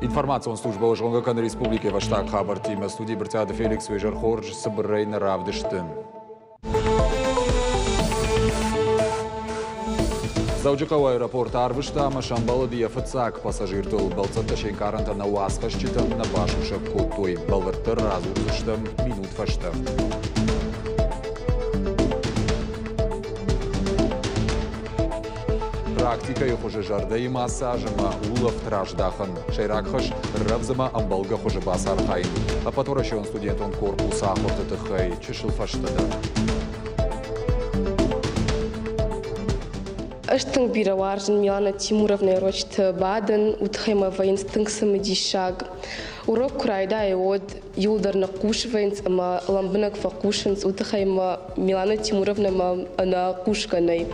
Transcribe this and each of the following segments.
Информацион службӕ зонгӕ кӕны республикӕйы фӕстаг хабӕрттимӕ. Студийы Брытъиаты Феликс уе зӕр хорз, цыбырӕй нӕ равдысты. Дзӕуджыхъӕуы аэропорт арвыста ӕмӕ сӕмбӕлыд йӕ фыццаг пассажиртыл. Бӕлццӕттӕ се нкъарӕнтӕ нӕ уацхӕсджытӕн нӕ басусӕг кодтой. Бӕлвырддӕр радзурдзыстӕм минут фӕстӕ. Практикӕйы хуызы зӕрдӕйы массаж ӕмӕ улӕфт раздахын. Сӕйраг хӕс рӕвдз ӕмӕ ӕмбӕлгӕ хуызы бацархайын. Ӕппӕтуӕрӕсеон студентон корпусы ахуырты тыххӕй чысыл фӕстӕдӕр. Ӕз тынг бирӕ уарзын Милана Тимуровнайы урочыты бадын, уый тыххӕй мӕ вӕййынц тынг цымыдисаг. Урок куы райдайы, уӕд иуылдӕр ныхъхъус вӕййынц ӕмӕ лӕмбынӕг фӕхъусынц, уый тыххӕй мӕ Милана Тимуровнамӕ ӕнӕ хъусгӕ нӕй.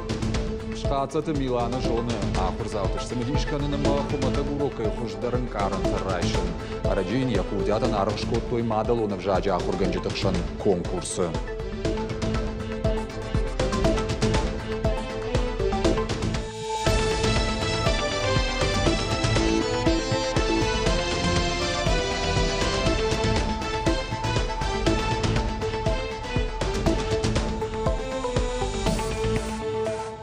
Схаццӕты Милана зоны ахуырдзауты сцымыдис кӕнын ӕмӕ хуымӕтӕг урокӕй хуыздӕр ӕнкъарӕнтӕ райсын. Ӕрӕджы йын йӕ курдиатӕн аргъ скодтой мадӕлон ӕвзаджы ахуыргӕнджыты хсӕн конкурсы.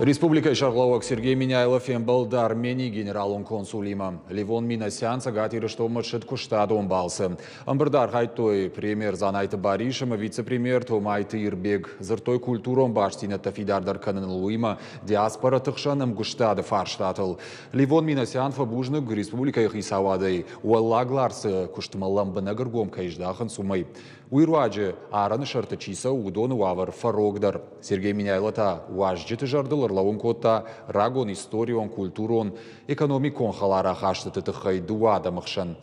Республикӕйы сӕргълӕууӕг Сергей Меняйло фембӕлд Арменийы генералон консулимӕ. Левон Минасян Цӕгат Ирыстонмӕ ссыд куыстадон балцы. Ӕмбырды архайдтой премьер Дзанайты Барис ӕмӕ вице-премьер Томайты Ирбег. Дзырдтой культурон бастдзинӕдтӕ фидардӕр кӕныныл, уыимӕ диаспораты хсӕн ӕмгуыстады фарстатыл. Левон Минасян фӕбузныг республикӕйы хицауадӕй, Уӕллаг Ларсы куыстмӕ лӕмбынӕг ӕргом кӕй здахынц, уымӕй. Уый руаджы арӕны сӕрты чи цӕуы, уыдоны уавӕр фӕрогдӕр. Сергей Меняйло та уазджыты зӕрдыл ӕрлӕууын кодта рагон историон, культурон, экономикон хӕлар ахастыты тыххӕй дыууӕ адӕмы хсӕн.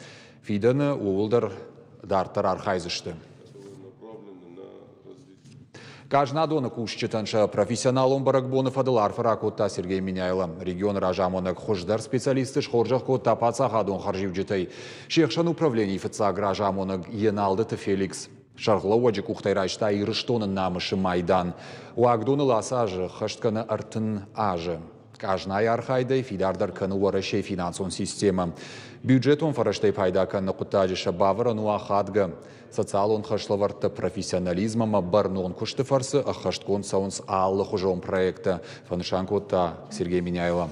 Фидӕны ууыл дӕр дарддӕр архайдзысты. Къазнадоны кусджытӕн сӕ профессионалон бӕрӕгбоны фӕдыл арфӕ ракодта Сергей Меняйло. Регионы разамонӕг хуыздӕр специалистты схорзӕх кодта паддзахадон хӕрзиуджытӕй. Се хсӕн управленийы фыццаг разамонӕг Еналдыты Феликс. Сӕргълӕууӕджы къухтӕй райста Ирыстоны намысы майдан. Уагдоныл ацы азы ӕххӕст кӕны 30 азы. Къазнайы архайдӕй фидардӕр кӕны Уӕрӕсейы финансон системӕ. Бюджетон фӕрӕзтӕй пайда кӕныны хъуыддаджы сӕ бавӕрӕн у ахадгӕ. Социалон хӕслӕвӕрдтӕ профессионализм ӕмӕ бӕрнон куысты фӕрцы ӕххӕстгонд цӕуынц алыхуызон проекттӕ, фӕнысан кодта Сергей Меняйло.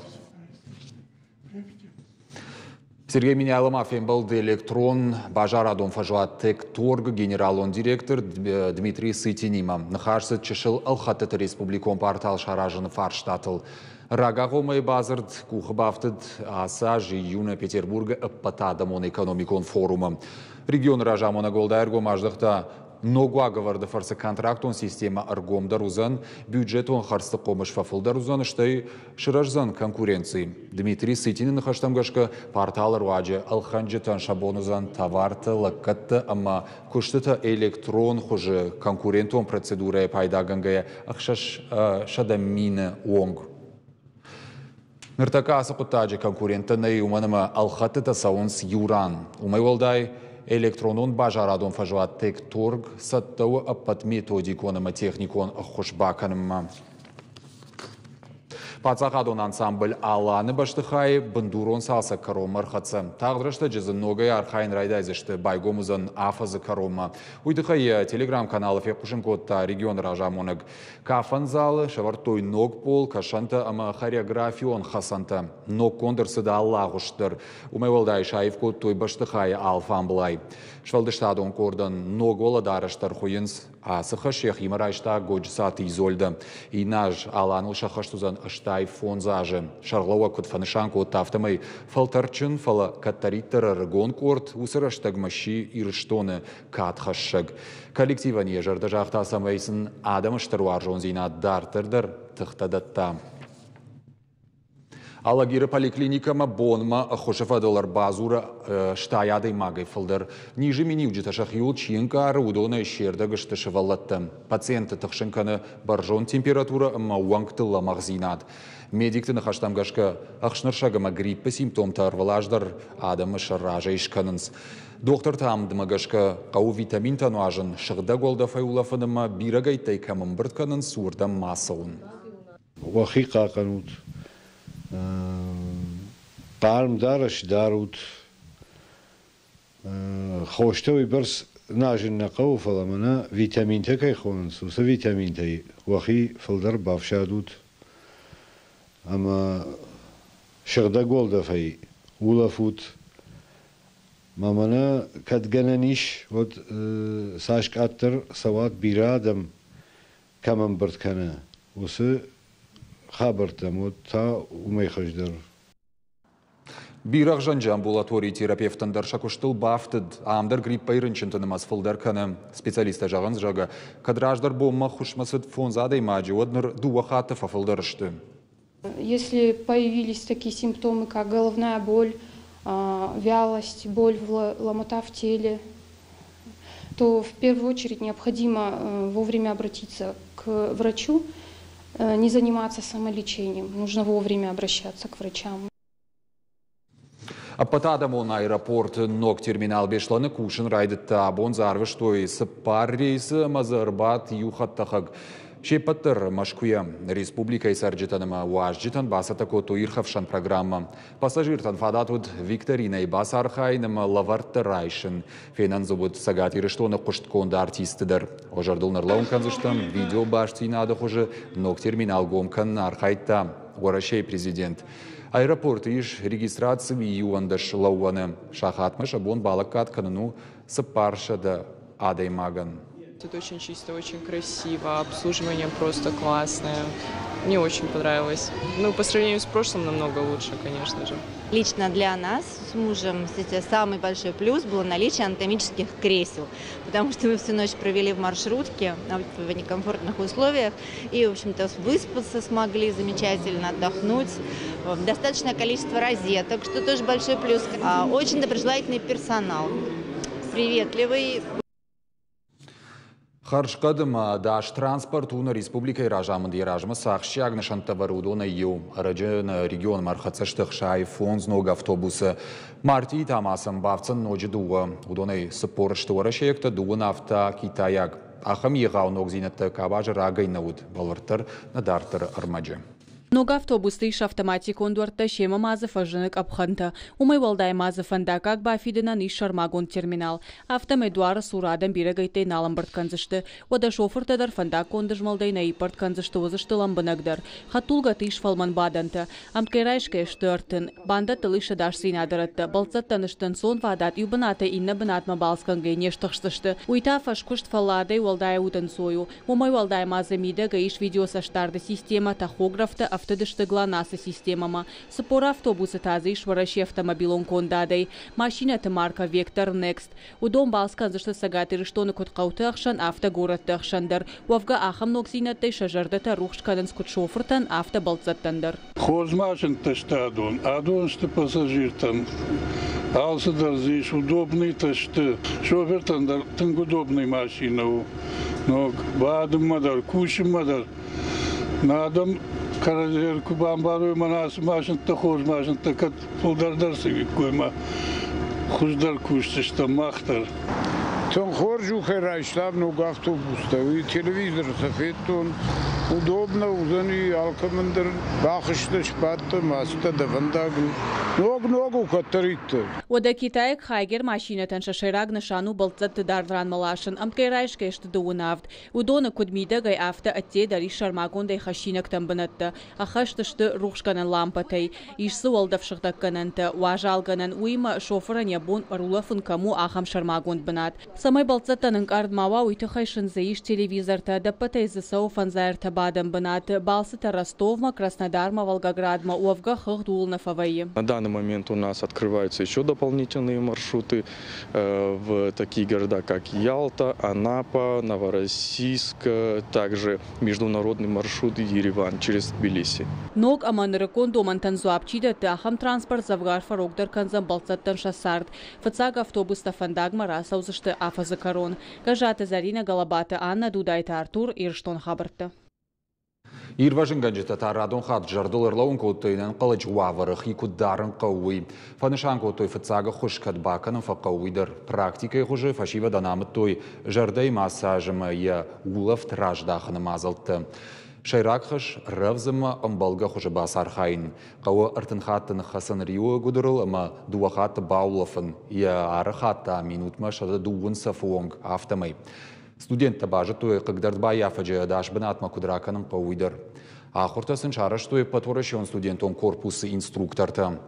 Сергей Меняйло ма фембӕлд электрон базарадон фӕзуат Текторг генералон директор Дмитрий Сытинимӕ. Ныхас цыд чысыл ӕлхӕдтыты республикон портал саразыны фарстатыл. Рагагъоммӕйы бадзырд къухы бафтыд ацы аз июны Петербургы ӕппӕтадӕмон экономикон форумы. Регионы разамонӕг уӕлдай ӕргом аздӕхта ног уагӕвӕрды фӕрцы контрактон системӕ ӕргомдӕр уыдзӕн, бюджетон хӕрдзты хъомыс фӕфылдӕр уыдзӕн, стӕй сырӕздзӕн конкуренци. Дмитрий Сытины ныхӕстӕм гӕсгӕ, порталы руаджы ӕлхӕнджытӕн сӕ бон уыдзӕн товарты, лӕггӕдты ӕмӕ куыстыты электрон хуызы конкурентон процедурӕйӕ пайдагӕнгӕйӕ 600 мины онг. Ныртӕккӕ ацы хъуыддаджы конкуренттӕ нӕй, уымӕн ӕмӕ ӕлхӕдтытӕ цӕуынц иу ран. Уымӕй уӕлдай, электронон базарадон фӕзуат Текторг цӕттӕ у ӕппӕт методикон ӕмӕ техникон ӕххуыс бакӕнынмӕ. Паддзахадон ансамбль «Алан»-ы бӕстыхайы бындурон цалцӕг кӕронмӕ ӕрхӕццӕ. Тагъд рӕстӕджы дзы ногӕй архайын райдайдзысты, байгом уыдзӕн афӕдзы кӕронмӕ. Уый тыххӕй йӕ телеграм-каналы фехъусын кодта регионы разамонӕг. Кафӕн залы сӕвӕрдтой ног пол, кӕсӕнтӕ ӕмӕ хореографион хӕцӕнтӕ. Ноггонд ӕрцыд алы агъуыст дӕр. Уымӕй уӕлдай саив кодтой бӕстыхайы алфамблай. Сфӕлдыстадон къордӕн ног уӕлӕдарӕс дӕр хуыйынц. Ацы хӕс йӕхимӕ райста Годжысаты Изольдӕ. Иннӕ аз Аланыл сӕххӕст уыдзӕн 85 азы. Сӕргълӕууӕг куыд фӕнысан кодта, афтӕмӕй фӕлтӕрдджын, фӕлӕ кӕддӕриддӕр ӕрыгон къорд уыцы рӕстӕгмӕ сси Ирыстоны кадхӕссӕг. Коллективӕн йӕ зӕрдӕ загъта, цӕмӕй сын адӕмы стыр уарзондзинад дарддӕр дӕр тыхтӕ дӕтта. Алагиры поликлиникӕмӕ бонмӕ ӕххуысы фӕдыл ӕрбадзуры стай адӕймагӕй фылдӕр. Низы миниуджытӕ сӕхиуыл чи ӕнкъары, уыдонӕй се рдӕг сты сывӕллӕттӕ. Пациентты тыхсын кӕны бӕрзонд температурӕ ӕмӕ уӕнгты лӕмӕгъдзинад. Медикты ныхӕстӕм гӕсгӕ, ӕхснырсӕг ӕмӕ гриппы симптомтӕ ӕрвылаз дӕр адӕмы сӕ разӕй скӕнынц. Дохтырты амындмӕ гӕсгӕ, хъӕуы витаминтӕ нуазын, сыгъдӕг уӕлдӕфӕй улӕфын ӕмӕ бирӕгӕйттӕй кӕм ӕмбырд кӕнынц, уырдӕм ма цӕуын. Уӕхи хъахъхъӕнут, хъарм дарӕс дарут. Хостӕ уыйбӕрц назын нӕ хъӕуы, фӕлӕ мӕнӕ витаминтӕ кӕй хонынц, уыцы витаминтӕй уӕхи фылдӕр бафсадут ӕмӕ сыгъдӕг уӕлдӕфӕй улӕфут. Ма мӕнӕ кӕд гӕнӕн ис, уӕд цас къаддӕр цӕуат бирӕ адӕм кӕм ӕмбырд кӕны, уыцы хабӕрттӕм, уӕд та уымӕй хуыздӕр. Бирӕгъзӕнджы амбулаторийы терапевтӕн дӕр сӕ куыстыл бафтыд. Ам дӕр гриппӕй рынчынты нымӕц фылдӕр кӕны. Специалисттӕ зӕгъынц, зӕгъгӕ, кӕд раздӕр бонмӕ ӕххуысмӕ цыд фондз адӕймаджы, уӕд ныр дыууӕ хатты фӕфылдӕр сты. Если появились такие симптомы, как головная боль, вялость, боль, ломота в теле, то в первую очередь необходимо вовремя обратиться к врачу, не заниматься самолечением. Нужно вовремя обращаться к врачам. Ӕппӕтадӕмон аэропорты ног терминал Беслӕны кусын райдыдта. Абон дзы арвыстой цыппар рейсы ӕмӕ дзы ӕрбадт иу хӕдтӕхӕг. Се ппӕт дӕр Мӕскуыйӕ. Республикӕйы цӕрджытӕн ӕмӕ уазджытӕн бацӕттӕ кодтой ирхӕфсӕн программӕ. Пассажиртӕн фадат уыд викторинӕйы бацархайын ӕмӕ лӕвӕрттӕ райсын. Фенӕн дзы уыд Цӕгат Ирыстоны хъуыстгонд артистты дӕр. Уӕ зӕрдыл нӕрлӕууын кӕндзыстӕм, видеобастдзинады хуызы ног терминал гом кӕнын архайдта Уӕрӕсейы президент. Аэропорты ис регистрацийы иуӕндӕс лӕууӕны. Сахатмӕ сӕ бон балӕггад кӕнын у 400 адӕймагӕн. Тут очень чисто, очень красиво, обслуживание просто классное. Мне очень понравилось. Ну, по сравнению с прошлым намного лучше, конечно же. Лично для нас с мужем самый большой плюс было наличие анатомических кресел, потому что мы всю ночь провели в маршрутке в некомфортных условиях и, в общем-то, выспаться смогли замечательно, отдохнуть. Достаточное количество розеток, что тоже большой плюс. Очень доброжелательный персонал, приветливый. Хӕрзхъӕд ӕмӕ ӕдас транспорт у нӕ республикӕйы разамынд йӕ размӕ цы ахсджиаг нысӕнттӕ ӕвӕры, уыдонӕй иу. Ӕрӕджы нӕ регионмӕ ӕрхӕццӕ сты 65 ног автобусы. Мартъийы та ма сӕм бафтдзӕн ноджы дыууӕ. Уыдонӕй 40 сты уӕрӕсейӕгтӕ, дыууын афтӕ китайаг. Ахӕм егъау ногдзинӕдтӕ къабазы рагӕй нӕ уыд, бӕлвырддӕр нӕ дарддӕры ӕрмӕджы. Ног автобусты ис автоматикон дуӕрттӕ, семӕ ма дзы фӕзыны къӕпхӕнтӕ. Уымӕй уӕлдай ма дзы фӕндаггаг бафидынӕн ис сӕрмагонд терминал. Афтӕмӕй дуары цур адӕм бирӕгӕйттӕй нал ӕмбырд кӕндзысты. Уӕдӕ шофыртӕ дӕр фӕндаггонды змӕлдӕй нӕ иппӕрд кӕндзысты, уыдзысты лӕмбынӕгдӕр. Хӕдтулгӕты ис фӕлмӕн бадӕнтӕ. Ӕмткӕй райсгӕ сты 30. Бандӕттыл ис ӕдасдзинады рӕттӕ. Бӕлццӕттӕн сты ӕнцонвадат, иу бынатӕй иннӕ бынатмӕ балц кӕнгӕ не стыхсдзысты. Уый та фӕскуыст фӕлладӕй уӕлдай удӕнцой у. Уымӕй уӕлдай ма дзы мидӕгӕй ис видеоцӕстдарды системӕ, тахографтӕ ӕфтыд сты ГЛОНАСС-ы системӕмӕ. 40 автобусы та дзы ис Уӕрӕсейы автомобилон кондадӕй. Машинӕты маркӕ «Вектор Next». Уыдон балц кӕндзысты Цӕгат Ирыстоны куыд хъӕуты ӕхсӕн, афтӕ горӕтты ӕхсӕн дӕр. Уӕвгӕ ахӕм ногдзинӕдтӕй сӕ зӕрдӕтӕ рухс кӕнынц куыд шофыртӕн, афтӕ бӕлццӕттӕн дӕр. Хорз машинӕтӕ сты адон. Адон сты пассажиртӕн. Алцыдӕр дзы ис, удобныйтӕ сты. Шофертӕн дӕр тынг удобный машинӕ у. Ног бадынмӕ дӕр, кусынмӕ дӕр. Нӕ адӕм кӕрӕдзийӕн куы бамбарой, мӕнӕ ацы машинӕтӕ хорз машинӕтӕ кӕд фылдӕр дӕр цӕуиккой ӕмӕ хуыздӕр кусдзыстӕм мах дӕр. Тынг хорз у, кӕй райстам ног автобустӕ, уый телевизоры сӕ федтон. Удобно уыдзӕни алкӕмӕн дӕр. Бахызтӕ, сбадтӕ, ацыдтӕ дӕ фӕндагыл. Ног-ног у кӕддӕриддӕр. Уӕдӕ китайаг Хайгер машинӕтӕн сӕ сӕйраг нысан у бӕлццӕтты дард ранмӕ ласын. Ӕмткӕй райсгӕ сты 27. Уыдоны куыд мидӕгӕй, афтӕ ӕдде дӕр ис сӕрмагондӕй хӕссинӕгтӕн бынӕттӕ. Ӕххӕст сты рухсгӕнӕн лампӕтӕй. Ис дзы уӕлдӕфсыгъдӕггӕнӕнтӕ, уазалгӕнӕн, уыимӕ шофырӕн йӕ бон ӕрулӕфын кӕм у, ахӕм сӕрмагонд бынат. Цӕмӕй бӕлццӕттӕн ӕнкъард ма уа, уый тыххӕй сын дзы ис телевизортӕ, ӕдӕппӕтӕй дзы цӕуы 53 бадӕн бынаты. Балцытӕ Ростовмӕ, Краснодармӕ, Волгоградмӕ, уӕвгӕ хыгъд ууыл нӕ фӕвӕййы. На данный момент у нас открываются еще дополнительные маршруты в такие города, как Ялта, Анапа, Новороссийск, также международный маршрут Ереван через Тбилиси. Ног ӕмӕ нырыккон домӕнтӕн дзуапп чи дӕтты, ахӕм транспорт дзӕвгар фӕрогдӕр кӕндзӕн бӕлццӕттӕн сӕ цард. Фыццаг автобустӕ фӕндагмӕ рацӕудзысты афӕдзы кӕрон. Гӕззаты Зӕринӕ, Галабаты Аннӕ, Дудайты Артур, Ирыстон хабӕрттӕ. Ирвӕзынгӕнджытӕ та радон хатт зӕрдыл ӕрлӕууын кодтой, ӕнӕнхъӕлӕджы уавӕры хи куыд дарын хъӕуы, уый. Фӕнысан кодтой, фыццаг ӕххуыс кӕд бакӕнын фӕхъӕуы, уый дӕр. Практикӕйы хуызы фӕсивӕдӕн амыдтой зӕрдӕйы массаж ӕмӕ йӕ улӕфт раздахыны мадзӕлттӕ. Сӕйраг хӕс рӕвдз ӕмӕ ӕмбӕлгӕ хуызы бацархайын. Хъӕуы 30 хатты ныххӕцын риуы гуыдырыл ӕмӕ дыууӕ хатты баулӕфын, йӕ ары хатт та минутмӕ 130 цӕфы онг, афтӕмӕй. Студенттӕ базыдтой, хъыгдардбаййафӕджы ӕдас бынатмӕ куыд ракӕнын хъӕуы, уый дӕр. Ахуыртӕ сын сарӕзтой ӕппӕтуӕрӕсеон студентон корпусы инструктортӕ.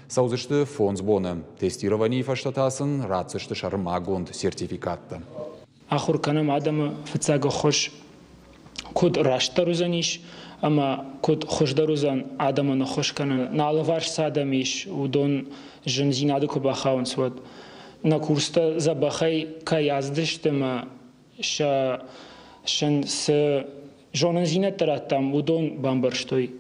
Цӕудзысты фондз боны. Тестированийы фӕстӕ та сын ратдзысты сӕрмагонд сертификаттӕ. Ахуыр кӕнӕм адӕмы фыццаг ӕххуыс куыд растдӕр уыдзӕнис ӕмӕ куыд хуыздӕр уыдзӕн адӕмӕн ӕххуыс кӕнын. Нӕ алыварс цы адӕм ис, уыдон зындзинады куы бахауынц, уӕд нӕ курстӕ дзӕбӕхӕй кӕй ацыдысты ӕмӕ сӕ сын цы зонындзинӕдтӕ радтам, уыдон бамбӕрстой.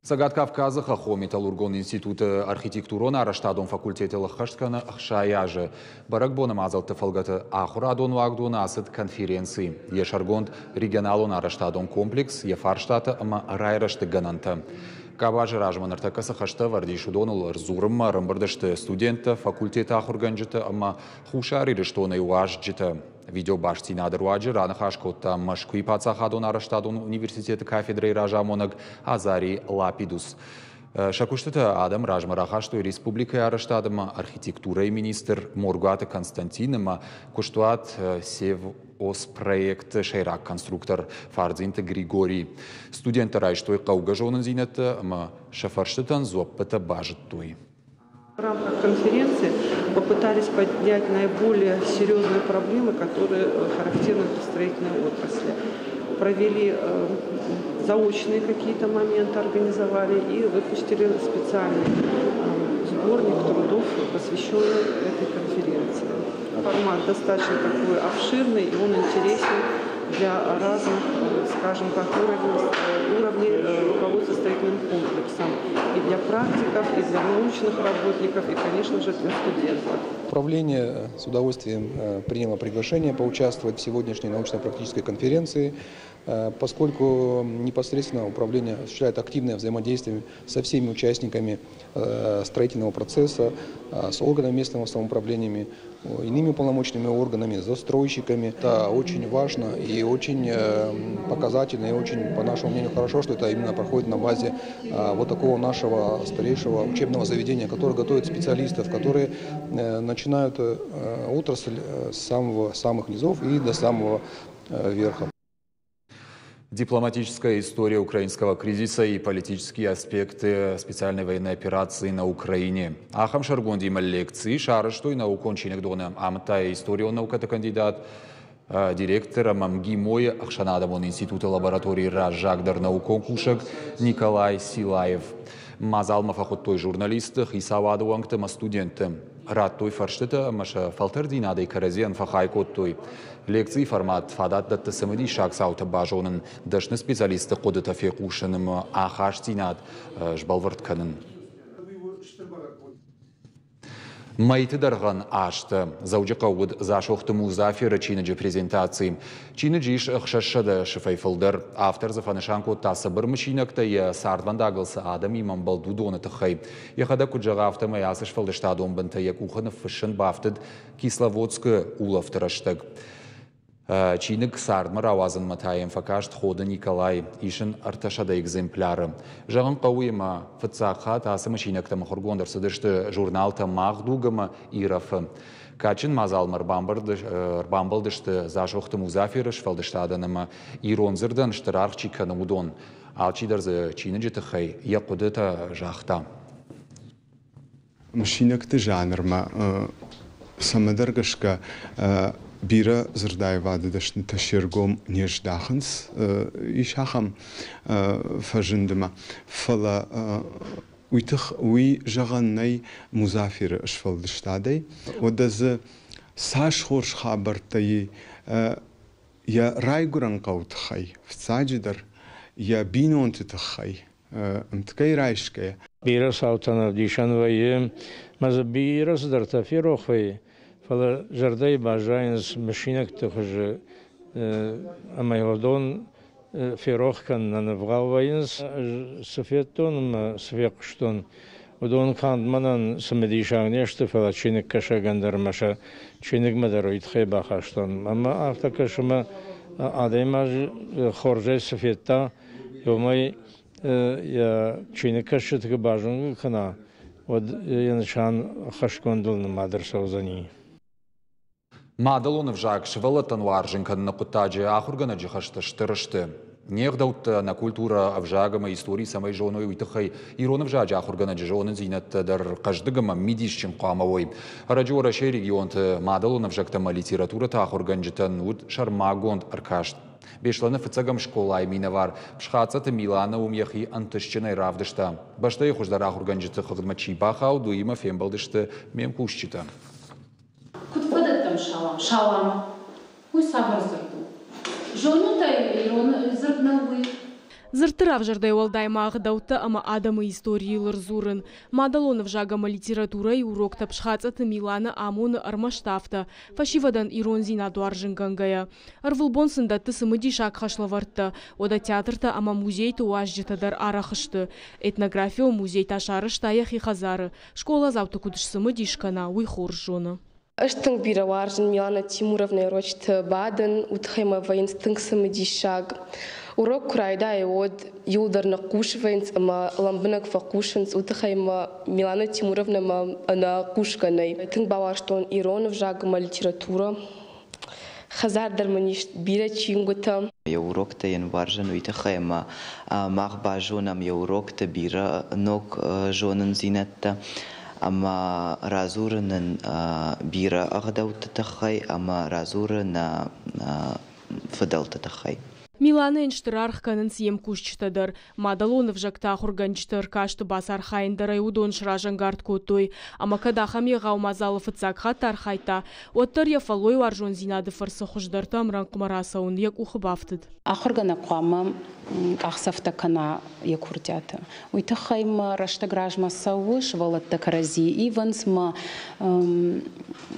Цӕгат Кавказы хӕххон-металлургон институты архитектурон-арӕзтадон факультетыл ӕххӕст кӕны 60 азы. Бӕрӕгбоны мадзӕлтты фӕлгӕты ахуырадон уагдоны ацыд конференци. Йӕ сӕргонд регионалон арӕзтадон комплекс, йӕ фарстатӕ ӕмӕ райрӕзты гӕнӕнтӕ. Къабазы размӕ ныртӕккӕ цы хӕстӕ ӕвӕрд ис, уыдоныл ӕрдзурынмӕ ӕрӕмбырд сты студенттӕ, факультеты ахуыргӕнджытӕ ӕмӕ Хуссар Ирыстонӕй уазджытӕ. Видеобастдзинады руаджы раныхас кодта Мӕскуыйы паддзахадон арӕзтадон университеты кафедрӕйы разамонӕг Азари Лапидус. Сӕ куыстытӕ адӕм размӕ рахастой республикӕйы арӕзтад ӕмӕ архитектурӕйы министр Моргуаты Константин ӕмӕ куыстуат Севоспроекты сӕйраг конструктор Фардзинты Григорий. Студенттӕ райстой хъӕугӕ зонындзинӕдтӕ ӕмӕ сӕ фӕрстытӕн дзуӕппытӕ базыдтой. В рамках конференции попытались поднять наиболее серьезные проблемы, которые характерны для строительной отрасли. Провели заочные какие-то моменты, организовали и выпустили специальный сборник трудов, посвященный этой конференции. Формат достаточно такой обширный, и он интересен для разных, скажем так, уровней руководства строительным комплексом. И для практиков, и для научных работников, и, конечно же, для студентов. Управление с удовольствием приняло приглашение поучаствовать в сегодняшней научно-практической конференции, поскольку непосредственно управление осуществляет активное взаимодействие со всеми участниками строительного процесса, с органами местного самоуправления, иными уполномоченными органами, застройщиками. Это очень важно и очень показательно, и очень, по нашему мнению, хорошо, что это именно проходит на базе вот такого нашего старейшего учебного заведения, которое готовит специалистов, которые начинают отрасль с самых низов и до самого верха. Дипломатическая история украинского кризиса и политические аспекты специальной военной операции на Украине. Ахӕм сӕргондимӕ лекци сарӕзтой наукон чиныгдоны. Амыдта историон наукӕты кандидат, директор ӕмӕ МГИМО-йы ӕхсӕнадӕмон институты лабораторийы раззагдӕр наукон кусӕг Николай Силаев. Мадзалмӕ фӕхуыдтой журналистты, хицауады уӕнгты ӕмӕ студентты. Радтой фӕрстытӕ ӕмӕ сӕ фӕлтӕрдзинадӕй кӕрӕдзийӕн фӕхай кодтой. Лекцийы формат фадат дӕтты цымыдисаг цаутӕ базонын, дӕсны специалистты хъуыдытӕ фехъусын ӕмӕ ахастдзинад сбӕлвырд кӕнын. Мӕйты дӕргъӕн азты Дзӕуджыхъӕуы уыд Дзасохты Музаферы чиныджы презентаци. Чиныджы ис 600 сыфӕй фылдӕр. Автор дзы фӕнысан кодта цыбыр мысинӕгтӕ йӕ цардвӕндагыл цы адӕмимӕ ӕмбӕлд, уыдоны тыххӕй. Йӕхӕдӕг куыд зӕгъы, афтӕмӕй ацы сфӕлдыстадон бынтӕ йӕ къухы ныффыссын бафтыд Кисловодскы улӕфты рӕстӕг. Чиныг цардмӕ рауадзынмӕ та йӕм фӕкаст Ходы Николай, ис ын 300 экземпляры. Зӕгъын хъӕуы ӕмӕ фыццаг хатт ацы мысинӕгтӕ мыхуыргонд ӕрцыдысты журналтӕ «Мах дуг» ӕмӕ «Ирӕф-ы». Кадджын мадзалмӕ ӕрбамбӕлдысты Дзасохты Музаферы сфӕлдыстадӕн ӕмӕ ирон дзырдӕн стыр аргъ чи кӕны, уыдон. Алчидӕр дзы чиныджы тыххӕй йӕ хъуыдытӕ загъта. Мысинӕгты жанрмӕ цӕмӕдӕр гӕсгӕ бирӕ дзырдаивады дӕснытӕ се ргом не здахынц, ис ахӕм фӕзындмӕ. Фӕлӕ уый тых уый зӕгъӕн нӕй Музаферы сфӕлдыстадӕй. Уӕдӕ дзы цас хорз хабӕрттӕ и йӕ райгуырӕн хъӕуы тыххӕй, фыццаджыдӕр йӕ бинонты тыххӕй, ӕмткӕй райсгӕйӕ. Бирӕ цаутӕн ӕвдисӕн вӕййы, ӕмӕ дзы бирӕ цыдӕртӕ ферох вӕййы, фӕлӕ зӕрдӕйы баззайынц мысинӕгты хуызы ӕмӕ уыдон ферох кӕнынӕн ӕвгъау вӕййынц. Цы федтон ӕмӕ цы фехъуыстон, уыдон канд мӕнӕн цымыдисаг не сты, фӕлӕ чиныгкӕсӕгӕн дӕр ӕмӕ сӕ чиныгмӕ дӕр уый тыххӕй бахастон. Ӕмӕ афтӕ кӕсы, ӕмӕ Адӕймаджы хорзӕй цы федта, уымӕй йӕ чиныгкӕсджыты куы базонгӕ кӕна, уӕд йӕ нысан хӕсгондыл нымад ӕрцӕудзӕни. Мадӕлон ӕвзаг сывӕллӕттӕн уарзын кӕныны хъуыддаджы ахуыргӕнӕджы хӕстӕ стыр сты. Не гъдӕуттӕ, нӕ культурӕ, ӕвзаг ӕмӕ истори цӕмӕй зоной, уый тыххӕй ирон ӕвзаджы ахуыргӕнӕджы зонындзинӕдтӕ дӕр хъӕздыг ӕмӕ мидисджын хъуамӕ уой. Ӕрӕджы Уӕрӕсейы регионты мадӕлон ӕвзӕгтӕ ӕмӕ литературӕты ахуыргӕнджытӕн уыд сӕрмагонд ӕркаст. Беслӕны фыццӕгӕм скъолайы минӕвар Псхацъаты Милана уым йӕхи ӕнтыстджынӕй равдыста. Бӕстӕйы хуыздӕр ахуыргӕнджыты хыгъдмӕ чи бахауд, уыимӕ фембӕлдысты ме мкусджытӕ. Куыд фӕдӕттӕм салам? Салам. Уый цавӕр дзырд у? Зонут ӕй, ирон дзырд нӕу уый? Дзырдты равзӕрдӕй уӕлдай ма ӕгъдӕуттӕ ӕмӕ адӕмы историйыл ӕрдзурын. Мадӕлон ӕвзаг ӕмӕ литературӕйы уроктӕ Псхацъаты Милана амоны ӕрмӕст афтӕ, фӕсивӕдӕн ирондзинад уарзынгӕнгӕйӕ. Ӕрвылбон сын дӕтты цымыдисаг хӕслӕвӕрдтӕ, уӕдӕ театртӕ ӕмӕ музейты уазджытӕ дӕр арӕх сты. Этнографион музей та сарӕзта йӕхи хӕдзары. Скъоладзауты куыд сцымыдис кӕна, уый хорз зоны. Ӕз тынг бирӕ уарзын Милана Тимуровнайы урочыты бадын, уый тыххӕй мӕ вӕййынц тынг цымыдисаг. Урок куы райдайы, уӕд иуылдӕр ныхъхъус вӕййынц ӕмӕ лӕмбынӕг фӕхъусынц, уый тыххӕй мӕ Милана Тимуровнамӕ ӕнӕ хъусгӕ нӕй. Тынг бауарзтон ирон ӕвзаг ӕмӕ литературӕ. Хӕдзар дӕр мын ис бирӕ чингуытӕ. Йӕ уроктӕ йын уарзын уый тыххӕй ӕмӕ мах базонӕм йӕ урокты бирӕ ног зонындзинӕдтӕ ӕмӕ радзуры нын бирӕ ӕгъдӕутты тыххӕй ӕмӕ радзуры нӕ фыдӕлты тыххӕй. Миланӕйӕн стыр аргъ кӕнынц йе мкусджытӕ дӕр. Мадӕлон ӕвзӕгты ахуыргӕнджыты ӕркасты бацархайын дӕр ӕй уыдон сразӕнгард кодтой. Ӕмӕ кӕд ахӕм егъау мадзалы фыццаг хатт архайдта, уӕддӕр йӕ фӕллойуарзондзинады фӕрцы хуыздӕрты ӕмрӕнхъмӕ рацӕуын йӕ къухы бафтыд. Ахуыргӕнӕг хъуамӕ къахдзӕфтӕ кӕна йӕ курдиаты. Уый тыххӕй мӕ рӕстӕг размӕ цӕуы, сывӕллӕттӕ кӕрӕдзийы ивынц, мӕ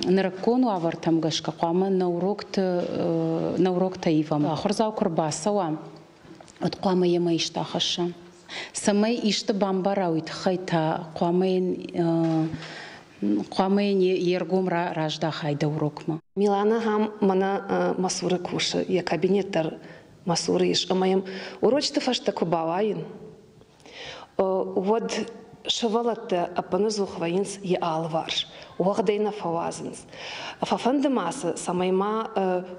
нырыккон уавӕртӕм гӕсгӕ хъуамӕ нӕ урокты нӕ уроктӕ ивӕм. Ахуырдзау куы рбацӕуа, уӕд хъуамӕ йемӕ исты ахӕсса. Цӕмӕй исты бамбара, уый тыххӕй та хъуамӕ йын хъуамӕ йын йе ргом раздахай дӕ урокмӕ. Милана ахӕм мӕнӕ мӕ цуры кусы, йӕ кабинет дӕр мӕ цуры ис ӕмӕ йӕм урочыты фӕстӕ куы бауайын, уӕд сывӕллӕттӕ ӕппынӕдзух вӕййынц йӕ алыварс, уӕгъдӕй нӕ фӕуадзынц. Фӕфӕнды ма сӕ, цӕмӕй ма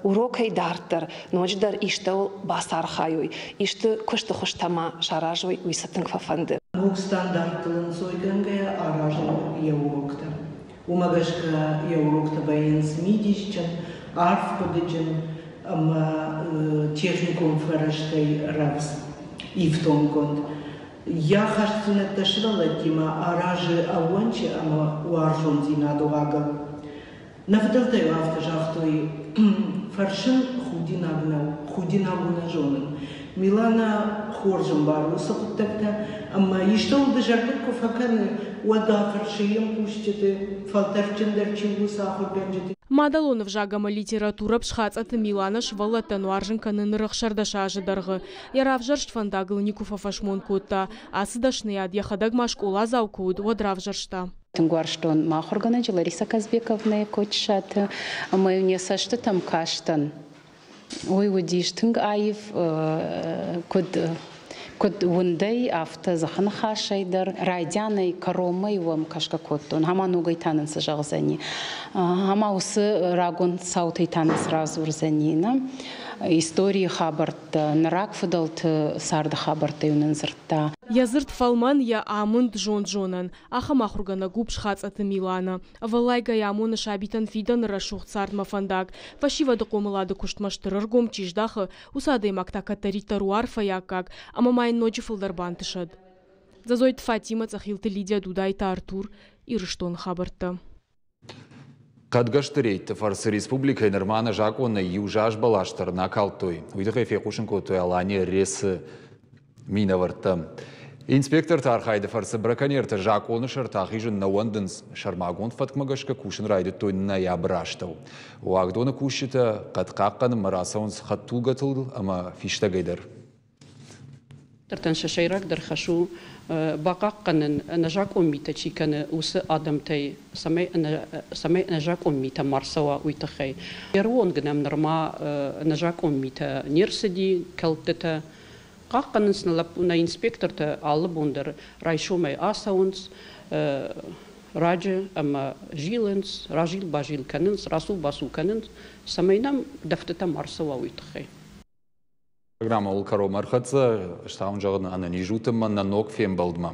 урокӕй дарддӕр ноджыдӕр истӕуыл бацархайой, исты куысты хуызтӕ ма саразой, уый сӕ тынг фӕфӕнды. Ног стандарттыл ӕнцойгӕнгӕйӕ аразын йӕ уроктӕ. Уымӕ гӕсгӕ йӕ уроктӕ вӕййынц мидисджын, арфхъуыдыджын ӕмӕ техникон фӕрӕзтӕй рӕвдз ифтонггонд. Йӕ ахастдзинӕдтӕ сывӕллӕттимӕ аразы ӕууӕнчы ӕмӕ уарзондзинады уагыл. Нӕ фыдӕлтӕ-иу афтӕ загътой, фӕрсын худинаг нӕу, худинаг у нӕ зонын. Милана хорз ӕмбары уыцы хъуыддӕгтӕ ӕмӕ истӕуыл дызӕрдыг куы фӕкӕны, уӕд афӕрсы йе мкусджыты, фӕлтӕрдджындӕр чи у, уыцы ахуыргӕнджыты. Мадӕлон ӕвзаг ӕмӕ литературӕ Псхацъаты Милана сывӕллӕттӕн уарзын кӕны ныр 16 азы дӕргъы. Йӕ равзӕрст фӕндагыл никуы фӕфӕсмон кодта. Ацы дӕсныйад йӕхӕдӕг ма скъоладзау куы уыд, уӕд равзӕрста. Тынг уарзтон мӕ ахуыргӕнӕджы Лариса Казбековнайы Кочысаты ӕмӕ-иу йӕ цӕстытӕм кастӕн. Уый уыдис тынг аив, куыд куыд уындӕй, афтӕ дзыхыныхасӕй дӕр. Райдианӕй кӕронмӕ уӕм кӕсгӕ кодтон, ӕмӕ ногӕй та нын цы зӕгъдзӕни, ӕмӕ уыцы рагон цаутӕй та нын цы радзурдзӕни, нӕ историйы хабӕрттӕ, нӕ рагфыдӕлты царды хабӕрттӕ-иу нын дзырдта. Йӕ дзырд фӕлмӕн, йӕ амынд зонд-зонӕн. Ахӕм ахуыргӕнӕг у Псхацъаты Милана. Ӕвӕллайгӕйӕ амоны сабитӕн фидӕны рӕсугъд цардмӕ фӕндаг. Фӕсивӕды хъомылады куыстмӕ стыр ӕргом чи здахы, уыцы адӕймаг та кӕддӕриддӕр у арфӕйы аккаг ӕмӕ ма йын ноджы фылдӕр бантысӕд. Дзӕдзойты Фатимӕ, Цъӕхилты Лидия, Дудайты Артур, Ирыстоны хабӕрттӕ. Хъӕдгӕсты рейдты фӕрцы республикӕйы нырма ӕнӕзакъонӕй иу заз бӕлас дӕр нӕ акалдтой. Уый тыххӕй фехъусын кодтой Алания РЕС-ы минӕвӕрттӕ. Инспекторты архайды фӕрцы браконьертӕ закъоны сӕрты ахизын нӕ уӕндынц. Сӕрмагонд фӕткмӕ гӕсгӕ кусын райдыдтой ноябры астӕу. Уагдоны кусджытӕ хъӕд хъахъхъӕнынмӕ рацӕуынц хӕдтулгӕтыл ӕмӕ фистӕгӕй дӕр. Инспектортӕн сӕ сӕйрагдӕр хӕс у бахъахъхъӕнын, ӕнӕзакъон митӕ чи кӕны, уыцы адӕмтӕй, цӕмӕй цӕмӕй ӕнӕзакъон митӕ ма рцӕуа, уый тыххӕй. Ӕрвонг нӕм нырма ӕнӕзакъон митӕ не рцыди, кӕлдтытӕ. Хъахъхъӕнынц нӕ лӕппу, нӕ инспектортӕ алы бон дӕр райсомӕй ацӕуынц раджы ӕмӕ зилынц, разил-базил кӕнынц, рацу-бацу кӕнынц, цӕмӕй нӕм дӕфтытӕ ма рцӕуа, уый тыххӕй. Программӕ кӕронмӕ ӕрхӕццӕ, стауын зӕгъын ӕнӕниз ут ӕмӕ нӕ ног фембӕлдмӕ.